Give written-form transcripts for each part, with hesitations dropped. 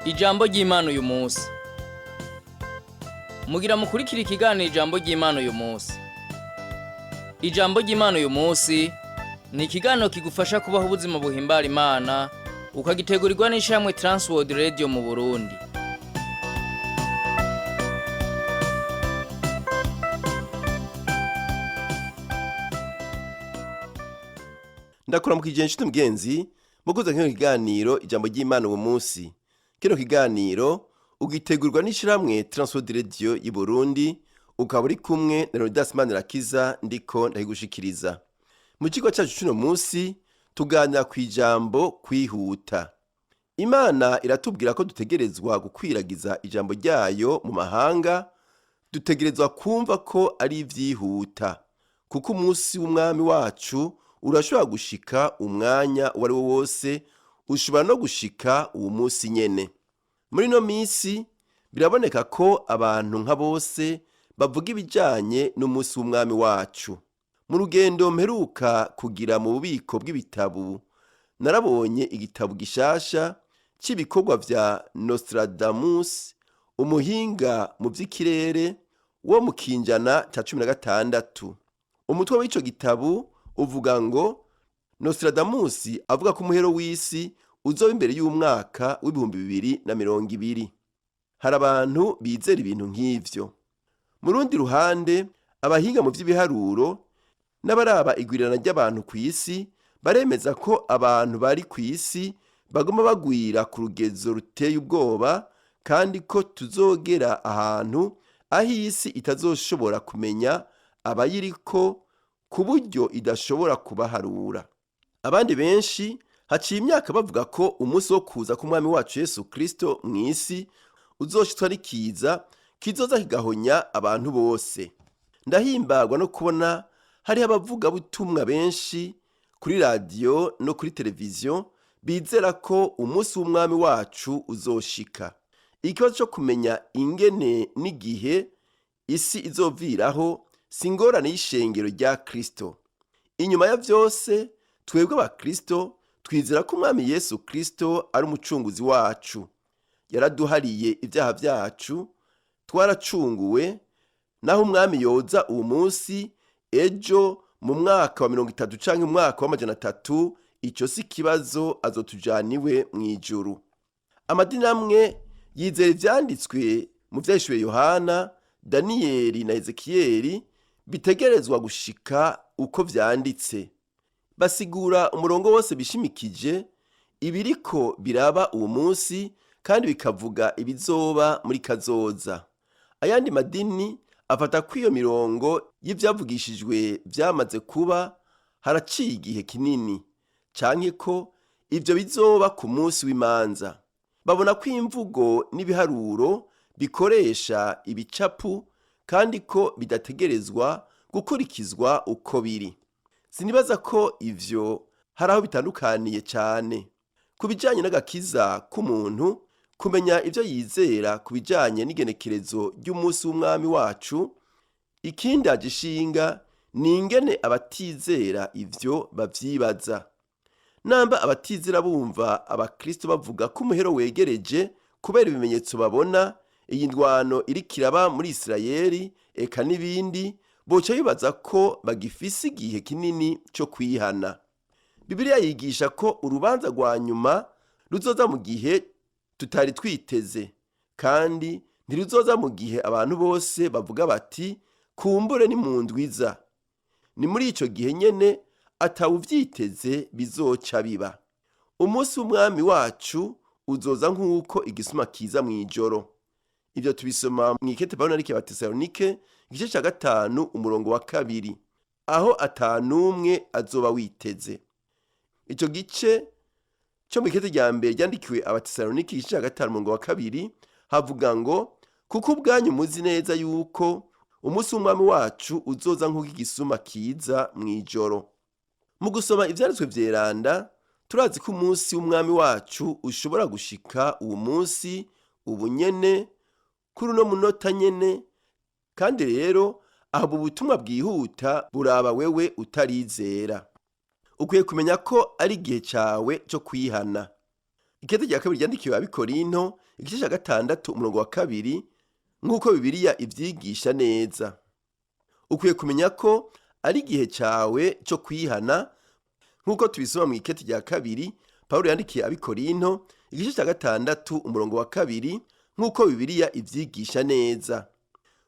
Ijambo ry'Imana uyu munsi. Mugira mukurikira ikiganiro ijambo ry'Imana uyu munsi. Ijambo ry'Imana uyu munsi ni ikiganiro kigufasha kubaho ubuzima buhimbara Imana, ukagitegurirwa n'ishirahamwe Transworld Radio mu Burundi. Ndakuramukije inshuti mugenzi mukuze kino kiganiro ijambo ry'Imana uwo munsi. Kino kiganiro ugitegurirwa n'ishirahamwe Transworld Radio y'u Burundi, ukaba uri kumwe na Leonidas Manirakiza ndiko ndakigushikiriza. Mu kigo cyacu cy'uno munsi tuganira ku ijambo kwihuta. Imana iratubwira ko dutegerezwa gukwiragiza ijambo ryayo mu mahanga, dutegerezwa kumva ko ari ivyihuta, kuko umunsi w'umwami wacu urashobora gushika umwanya uwo ari wo wose, ushobora no gushika uwo munsi nyene. Muri ino minsi biraboneka ko abantu nka bose bavuga ibijanye n'umunsi w'umwami wacu. Mu rugendo mperuka kugira mu bubiko bw'ibitabu, narabonye igitabo gishasha c'ibikorwa vya Nostradamus, umuhinga mu vy'ikirere wo mu kinjana ca 16. Umutwe w'ico gitabu uvuga ngo Nostradamus avuga ko umuhero w'isi uzoba imbere y'umwaka w'2020. Hari abantu bizera ibintu nk'ivyo. Mu rundi ruhande, abahinga mu vy'ibiharuro n'abaraba igwirirana ry'abantu ku isi baremeza ko abantu bari ku isi baguma bagwira ku rugezo ruteye ubwoba, kandi ko tuzogera ahantu aho isi itazoshobora kumenya abayiriko ku buryo idashobora kubaharura. Abandi benshi haciye imyaka bavuga ko umunsi wo kuza k'umwami wacu Yesu Kristo mw'isi uzoshitwa n'ikiza kizoza kigahonya abantu bose. Ndahimbagwa no kubona hariho abavugabutumwa benshi kuri radiyo no kuri televiziyo bizera ko umunsi w'umwami wacu uzoshika. Ikibazo co kumenya ingene n'igihe isi izoviraho si ingorane y'ishengero rya Kristo. Inyuma ya vyose, twebwe abakristo twizera ko umwami Yesu Kristo ari umucunguzi wacu. Yaraduhariye ibyaha vyacu, twaracunguwe. Naho umwami yoza uwo munsi, ejo, mu mwaka wa 30 canke mu mwaka w'300, ico si ikibazo, azotujana iwe mw'ijuru. Amadini amwe yizera ivyanditswe mu vyahishuwe Yohana, Daniyeli na Ezekiyeli bitegerezwa gushika uko vyanditse. Basigura umurongo wose bishimikije ibiriko biraba uwo munsi, kandi bikavuga ibizoba muri kazoza. Ayandi madini afata ko iyo mirongo y'ivyavugishijwe vyamaze kuba haraciye igihe kinini, canke ko ivyo bizoba ku munsi w'imanza. Babona ko imvugo n'ibiharuro bikoresha ibicapu kandi ko bidategerezwa gukurikizwa uko biri. Sinibaza ko ivyo hari aho bitandukaniye cane. Ku bijanye n'agakiza k'umuntu, kumenya ivyo yizera ku bijanye n'igenekerezo ry'umunsi w'umwami wacu, ikindi agishinga ni ingene abatizera ivyo bavyibaza. Namba abatizera bumva abakristo bavuga ko umuhero wegereje kubera ibimenyetso babona, iyi ndwano iriko iraba muri Isirayeli eka n'ibindi, boca bibaza ko bagifise igihe kinini co kwihana. Bibiliya yigisha ko urubanza rwa nyuma ruzoza mu gihe tutari twiteze, kandi ntiruzoza mu gihe abantu bose bavuga bati kumbure ni mu ndwiza. Ni muri ico gihe nyene atawuvyiteze bizoca biba. Umunsi w'umwami wacu uzoza nk'uko igisuma kiza mw'ijoro. Ivyo tubisoma mw'ikete Pawulo yandikiye Abatesalonike igice ca 5 umurongo wa 2, aho atanumwe azoba witeze. Ico gice co mw'ikete rya mbere ryandikiwe Abatesalonike igice ca 5 umurongo wa 2 havuga ngo kuko ubwanyu muzi neza yuko umunsi w'umwami wacu uzoza nk'uko igisuma kiza mw'ijoro. Mu gusoma ivyanditswe vyeranda, turazi ko umunsi w'umwami wacu ushobora gushika uwo munsi ubu nyene, kuri uno munota nyene. Kandi rero aho ubutumwa bwihuta buraba wewe utarizera. Ukwiye kumenya ko ari igihe cawe co kwihana. Ikete rya kabiri ryandikiwe Abikorinto, igice cya 6 umurongo wa 2, nk'uko Bibiliya ibyigisha neza. Ukwiye kumenya ko ari igihe cyawe cyo kwihana, nk'uko tubisoma mu ikete rya kabiri Pawulo yandikiye Abikorinto, igice cya 6 umurongo wa 2, nk'uko Bibiliya ibyigisha neza.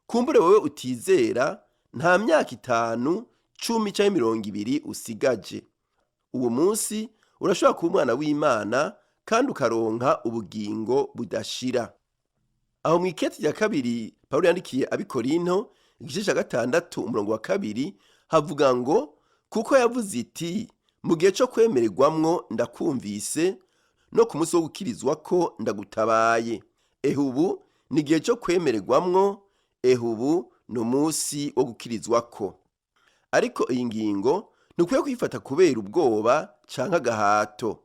Kumbure wowe utizera, nta myaka 5, 10 canke 20 usigaje. Uwo munsi urashobora kuba umwana w'Imana kandi ukaronka ubugingo budashira. Aho mu ikete rya kabiri Pawulo yandikiye Abikorinto, igice cya 6 umurongo wa 2, havuga ngo: kuko yavuze iti, mu gihe cyo kwemererwamwo ndakumvise, no ku munsi wo gukirizwa ko ndagutabaye. Ehe ubu ni igihe cyo kwemererwamwo, ehe ubu ni umunsi wo gukirizwa ko. Ariko iyi ngingo ntukwiye kuyifata kubera ubwoba canke agahato.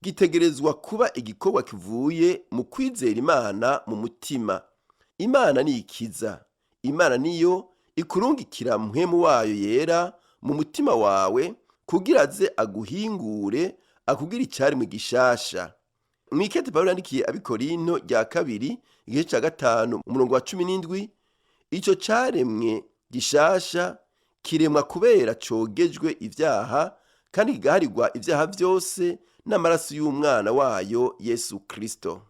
Gitegerezwa kuba igikorwa kivuye mu kwizera Imana mu mutima. Imana ni ikiza. Imana niyo ikurungikira mpwemu wayo yera mu mutima wawe kugira aze aguhingure, akugire icaremwe gishasha. Mw'ikete Pawulo yandikiye Abikorinto rya kabiri, igice ca 5 umurongo wa 17, ico caremwe gishasha kiremwa kubera cogejwe ivyaha kandi kigaharirwa ivyaha vyose n'amaraso y'umwana wayo Yesu Kristo.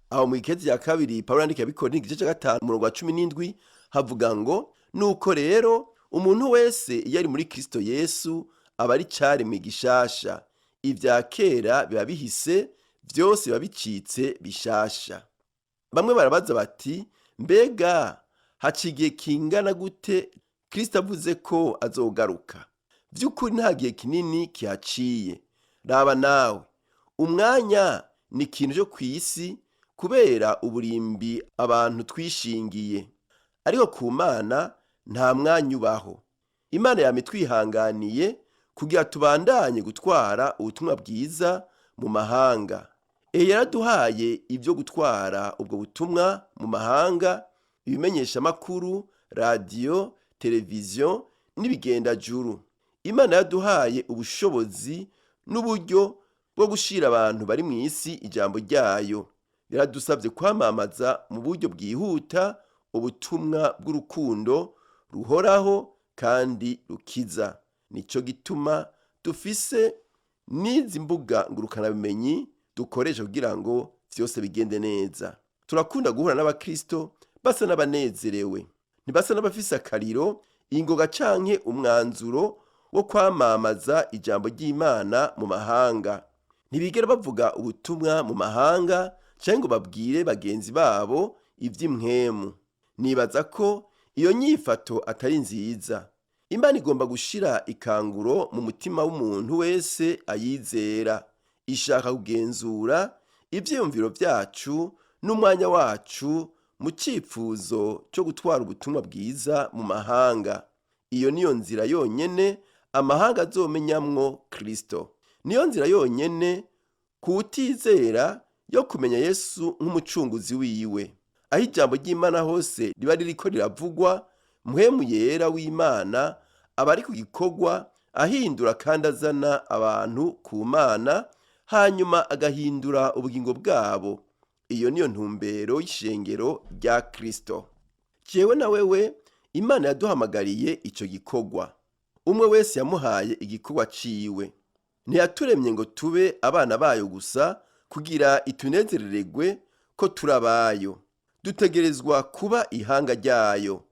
Aho mu ikete rya kabiri Pawulo yandikiye Abikorinto, igice ca 5 umurongo wa 17, havuga ngo: nuko rero umuntu wese iyo ari muri Kristo Yesu aba ari caremwe gishasha, ivya kera biba bihise, vyose biba bicitse bishasha. Bamwe barabaza bati: mbega haca igihe kingana gute Kristo avuze ko azogaruka? Vy'ukuri nta gihe kinini kihaciye. Raba nawe, umwanya ni ikintu cyo kw'isi kubera uburimbi abantu twishingiye, ariko ku Mana nta mwanya ubaho. Imana yama itwihanganiye kugira tubandanye gutwara ubutumwa bwiza mu mahanga. Ehe yaraduhaye ibyo gutwara ubwo butumwa mu mahanga, ibimenyeshamakuru, radiyo, televiziyo n'ibigendajuru. Imana yaduhaye ubushobozi n'uburyo bwo gushira abantu bari mu isi ijambo ryayo. Yaradusabye kwamamaza mu buryo bwihuta ubutumwa bw'urukundo ruhoraho kandi rukiza. Nico gituma dufise n'izi mbuga ngurukanabumenyi dukoresha kugira ngo vyose bigende neza. Turakunda guhura n'abakristo basa n'abanezerewe, ntibasa n'abafise akariro, ingoga canke umwanzuro wo kwamamaza ijambo ry'Imana mu mahanga. Ntibigera bavuga ubutumwa mu mahanga canke ngo babwire bagenzi babo ivy'impwemu. Nibaza ko iyo nyifato atari nziza. Imana igomba gushira ikanguro mu mutima w'umuntu wese ayizera. Ishaka kugenzura ivyiyumviro vyacu n'umwanya wacu mu cipfuzo cyo gutwara ubutumwa bwiza mu mahanga. Iyo niyo nzira yonyene amahanga azomenyamwo Kristo. Niyo nzira yonyene kuwutizera yo kumenya Yesu nk'umucunguzi wiwe. Aho ijambo ry'Imana hose riba ririko riravugwa, mpwemu yera w'Imana aba ari ku gikorwa, ahindura kandi azana abantu ku Mana, hanyuma agahindura ubugingo bwabo. Iyo niyo ntumbero y'ishengero rya Kristo. Jewe na wewe Imana yaduhamagariye ico gikorwa. Umwe wese yamuhaye igikorwa ciwe. Ntiyaturemye ngo tube abana bayo gusa kugira itunezerererwe ko turabayo. Dutegerezwa kuba ihanga ryayo.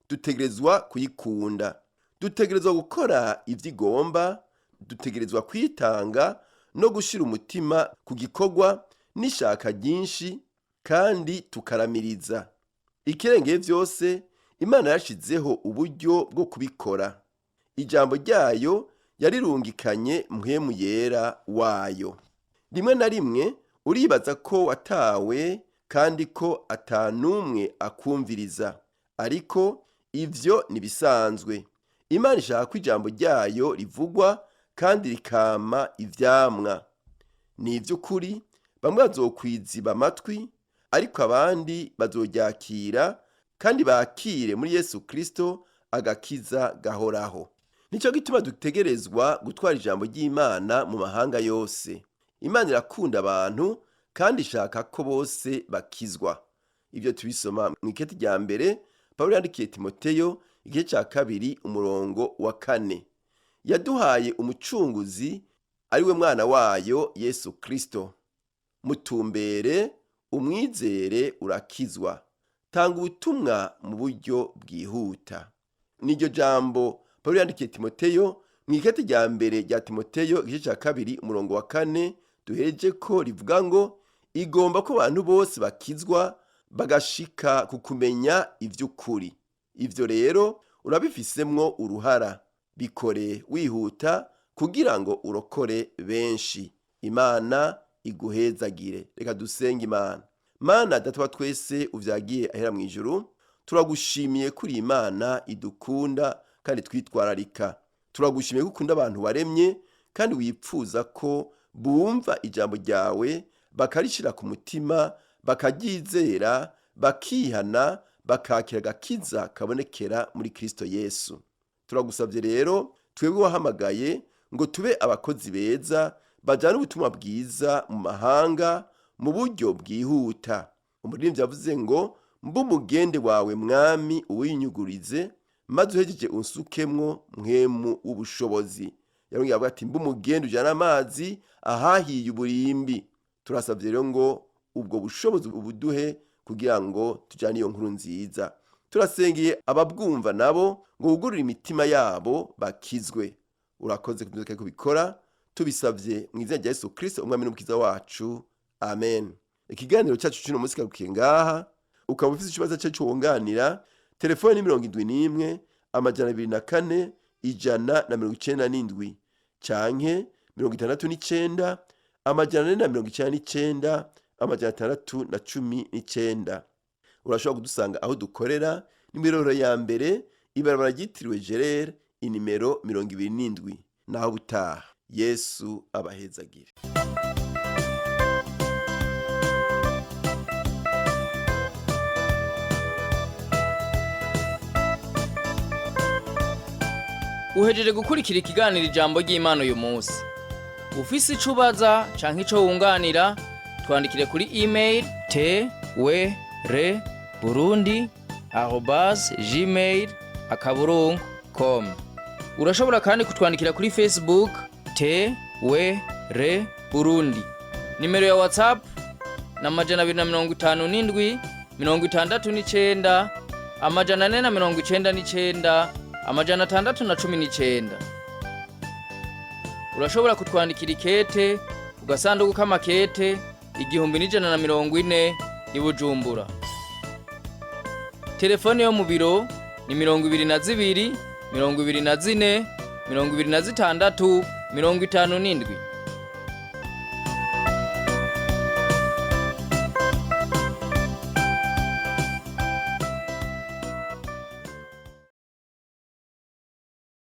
Dutegerezwa kuyikunda. Dutegerezwa gukora ivyo igomba. Dutegerezwa kwitanga no gushira umutima ku gikorwa n'ishaka ryinshi kandi tukaramiriza. Ikirengeye vyose, Imana yashizeho uburyo bwo kubikora. Ijambo ryayo yarirungikanye mpwemu yera wayo. Rimwe na rimwe uribaza ko watawe kandi ko atanumwe akumviriza, ariko ivyo ntibisanzwe. Imana ishaka ko ijambo ryayo rivugwa kandi rikama ivyamwa. Ni ivy'ukuri, bamwe bazokwiziba amatwi, ariko abandi bazoryakira kandi bakire muri Yesu Kristo agakiza gahoraho. Nico gituma dutegerezwa gutwara ijambo ry'Imana mu mahanga yose. Imana irakunda abantu kandi ishaka ko bose bakizwa. Ibyo tubisoma mu iketi rya mbere Pawulo yandikiye Timoteyo, igice cya 2 umurongo wa 4. Yaduhaye umucunguzi ari we mwana wayo Yesu Kristo. Mutumbere, umwizere, urakizwa. Tanga ubutumwa mu buryo bwihuta. Niryo jambo Pawulo yandikiye Timoteyo mu iketi rya mbere rya Timoteyo, igice cya 2 umurongo wa 4, duheje ko rivuga ngo igomba ko abantu bose bakizwa bagashika ku kumenya ivy'ukuri. Ivyo rero urabifisemwo uruhara, bikore wihuta kugira ngo urokore benshi. Imana iguhezagire. Reka dusenge Imana. Mana Data wa twese uvyagiye ahera mu ijuru, turagushimiye kuri Imana idukunda kandi twitwararika. Turagushimiye ko ukunda abantu waremye kandi wipfuza ko bumva ijambo ryawe, bakarishira ku mutima, bakaryizera, bakihana, bakakira agakiza kabonekera muri Kristo Yesu. Turagusabye rero twebwe wahamagaye ngo tube abakozi beza bajyana ubutumwa bwiza mu mahanga mu buryo bwihuta. Umuririmbyi yavuze ngo mbe umugende wawe mwami uwinyugurize, maze uhejeje unsukemwo mwemu w'ubushobozi. Yarongeye avuga ati mbe umugende ujyana amazi ahahiye uburimbi. Turasabye rero ngo ubwo bushobozi ubuduhe kugira ngo tujyane iyo nkuru nziza. Turasengeye ababwumva nabo ngo bugurure imitima yabo bakizwe. Urakoze kuduka kubikora, tubisabye mu izina rya Yesu Kristo umwami n'umukiza wacu, amen. Ikiganiro cyacu cy'uno munsi kagukiye ngaha. Ukaba ufite ikibazo cyacu wunganira, telefone ni 71 204 197 canke 69 499 619. Urashobora kudusanga aho dukorera nimiroro ya mbere, ibarabara ryitiriwe Gerere, inimero 27. Naho butaha, Yesu abahezagire. Uhejeje gukurikira ikiganiro ijambo ry'Imana uyu munsi. Ufise ico ubaza canke ico wunganira, twandikire kuri email twr burundi@gmail.com. Urashobora kandi kutwandikira kuri Facebook TWR Burundi. Nimero ya WhatsApp na 257 69 499 619. Urashobora kutwandikira ikete ku gasanduku k'amakete 1140 i Bujumbura. Telefone yo mu biro ni 22 24 26 57.